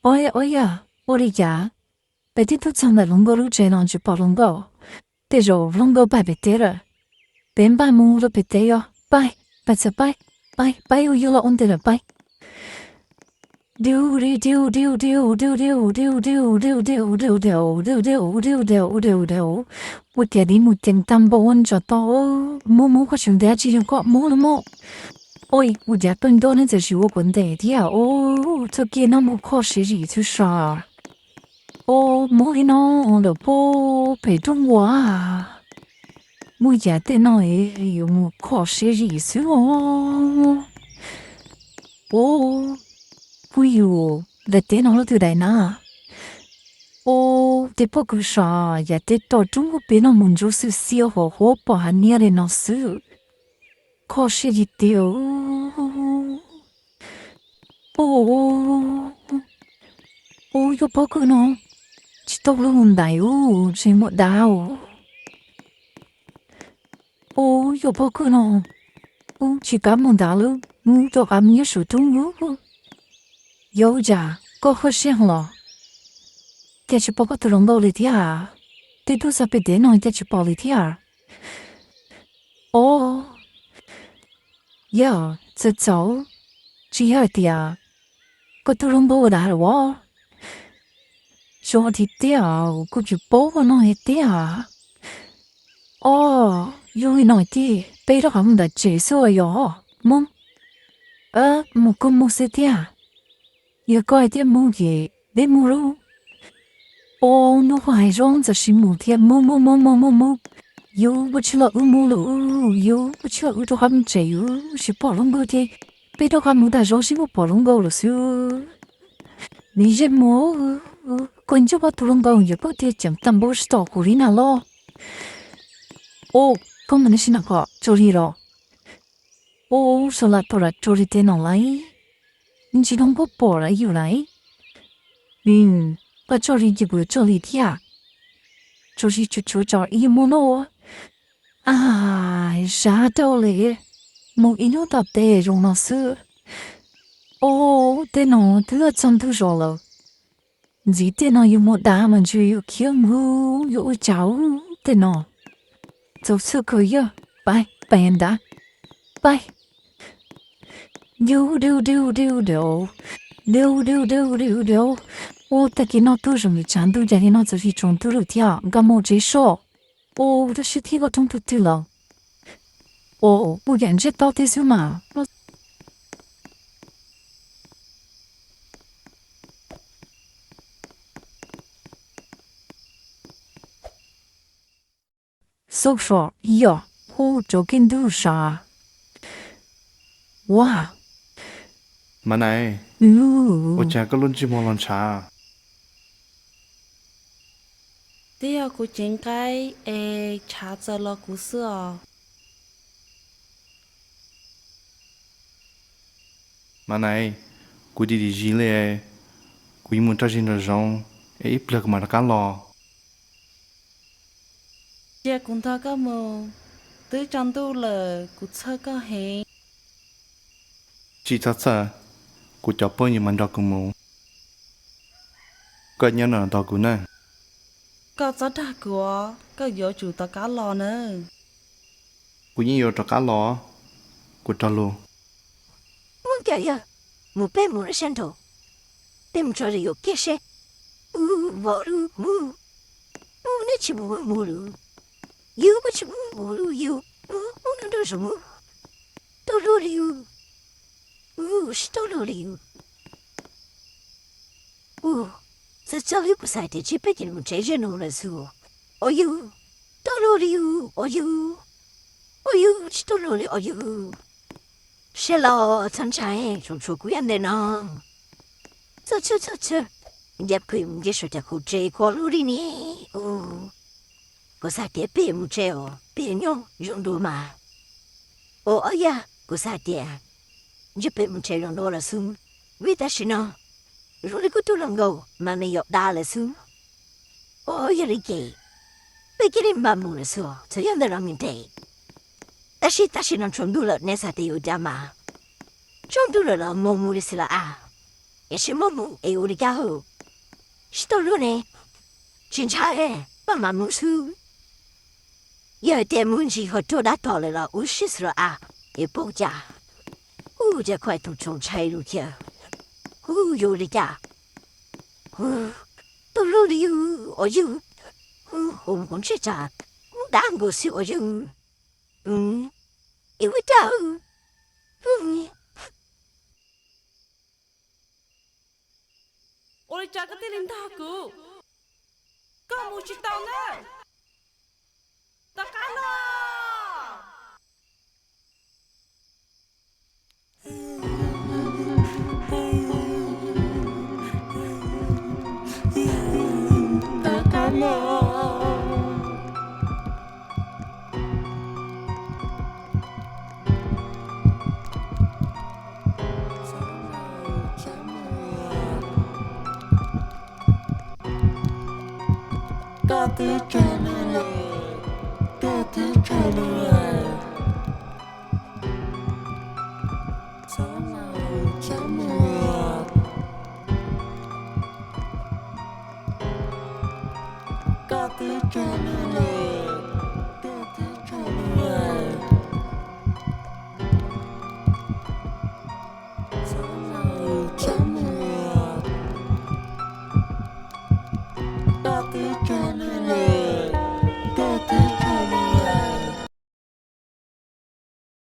Ua yog, ua li cas peb twb tuaj txog ntawm hluas nkauj lub tsev no tsis pom hluas nkauj? Tej zaum hluas nkauj pais pem teb lawm. Peb npaj mus rau pem teb os, pais, pais txawm pais, pais, pais, yus los ua ntej lawm, pais. Ua cas li mus ceev tag npaum ua ntsaum to, Hmoob, Hmoob, koj tsis nteb tsis yog koj Hmoob los mas. Ua cas peb nto neb txawm tsis ua kuv ntej thiab os, txoj kev no mus kho siab zim xwb sas. Os, Hmoob li no lawm puag pem roob ua, mus yam tej no yuav mus kho siab zim xwb os. Os, kuv yus daim teb no lub twg daim na? Os, tej pob kws sas yam tej tom roob ub pem no mus ntsuab xwb xiab huam huab pom hav niab li no xwb. Kho siab li tiag. Os, os, yog pob kws no tsis tau lub ntais ub, tsis muaj dav os. Os, yog pob kws no ub, tsis kav mus ntav lub, mus rau qab mus nyob saum roob ub. Yog ua cas koj kho siab heev los? Cas tsis pom koj tus hluas nkauj li thiab? Twb tuaj txog pem teb no cas tsis pom li thiab? Os, yog txawm txawm, tsis yog hais tias koj tus hluas nkauj ua dav lawm os. Xyov tiag tiag, kuv tsis paub no tiag. Os, yog li no ces peb rov qab mus nram tsev xwb yom. Mus, mus kuj mus xwb tiag. Yog koj hais tias mus ces peb mus lauj. Os, hnub qub hais zoo txawm sis mus thiab, mus mus mus mus mus mus. Yus ua tsis los wb mus lawm, yus ua tsis los wb rov qab mus tsev, yus tsis pom hluas nkauj ces peb rov qab mus tas zog seb puas pom hluas nkauj lawm xwb. Nws yeej mus, koj nco koj tus hluas nkauj yog koj tias ceev tag npaum tsis tom kuv li na los. Os, koj mus neb sib nag kom tso li los. Os, xyov lam tau lam tso li tej no lauj, ntsis hnub kuj pom lawm yus lauj. Koj tso li ces kuv yuav tso li thiab. Tso li tsuav tsuav tso ib mus no. Ab, sab rau li, mus ib hnub tom tej zoo no xwb. Os, tej no twb txog ntug zos lawm. Ntxiv tej no yus mus dav mas ntshe yus khiav mus, yus ua cas tej no. Txaus txhawj kawg yog, pais, pais nrad, pais. Diu diu diu diu diu, diu diu diu diu diu. Ua tag kis no tuaj zoo li tshav ntuj, cas li no txawm sis tsaus ntuj lawm thiab, nkag mus tsev soj. Ua rau siab thiab koj roob tug twg los. Ua, ua yam ntsiag to thiab xwb mas. Xauj so, yog, hu rau kev ntuj sas. Ua, Mas Nais, ua cas koj lub ntsej muag los ntshav? Twb yog kuv ceev nqaij es tshav txawm los kuv xwb os. Mas Nais, kuv dim dim zis li, kuv yuav mus rau zis nraum zoov es ib pliag kuv mam rov qab los. Cia kuv nrog koj mus, twb tsaus ntuj lawm kuv txhawj koj heev. Tsis txhob txhawj, kuv cov phooj ywg mas nrog kuv mus. Koj nyob no tos kuv na. Koj txhob dag kuv os, koj yuav tsum rov qab los na. Kuv yeej yuav rov qab los, kuv rog lus. Muaj cas yog, mus peb mus lawm sab nraud, peb mus tso li yus kiag seb. Ub, vauv lub mus, ub, neb tsis mus mus lawm, yus kuj tsis mus mus lawm, yus mus mus nraum zoov, tau luag li yus, ub, tsis tau luag li yus. Ub, txawm txawm li kuv xav tias tsis peb cia li mus tsev ze no lawm xwb. Os yus, tau luag li yus, os yus, os yus, tsis tau luag li os yus. Seb los txhob ntshai, tsuas tshuav kuv yam ntawm no. Txhob txhawj, txhob txhawj, nce pem nce saum cov qhov tsev kho lub li ne. Ub, kuv xav tias peb mus tsev os, peb nyob zoo dua mas. Ua ob yam kuv xav tias ntshe peb mus tsev zoo dua lawm xwb, vim tam sim no zoo li kuv tus hluas nkauj mas nws yuav dab lawm xwb. Ua yog li ces peb cia li npaj mus lawm xwb, txawm yog ntawm no ntev, tab sis tam sim no tsaus ntuj lawm, neb xav tias yuav ua cas mas? Tsaus ntuj lawm los mus mus li xwb los as. Es tsis muab mus es ua li cas? Tsis tau luag ne, tsis ntshai, pab mam mus xwb. Yog hais tias mus ntsis ho raug dab tom lawm los ua siab xwb los as, es pom cas, ua cas koj tus tsoos ntshai lus thiab, ua li cas, tau luag li os yawg, hauv ntsej tsam dab nkaus xwb os yawg, es ua cas? Ua li cas koj thiaj li ntog kuv? Koj mus tsis tau na, rov qab los. Koj twb tseg lawm, koj twb tseg lawm. Txhob mus, txhob mus. Koj twb tseg lawm.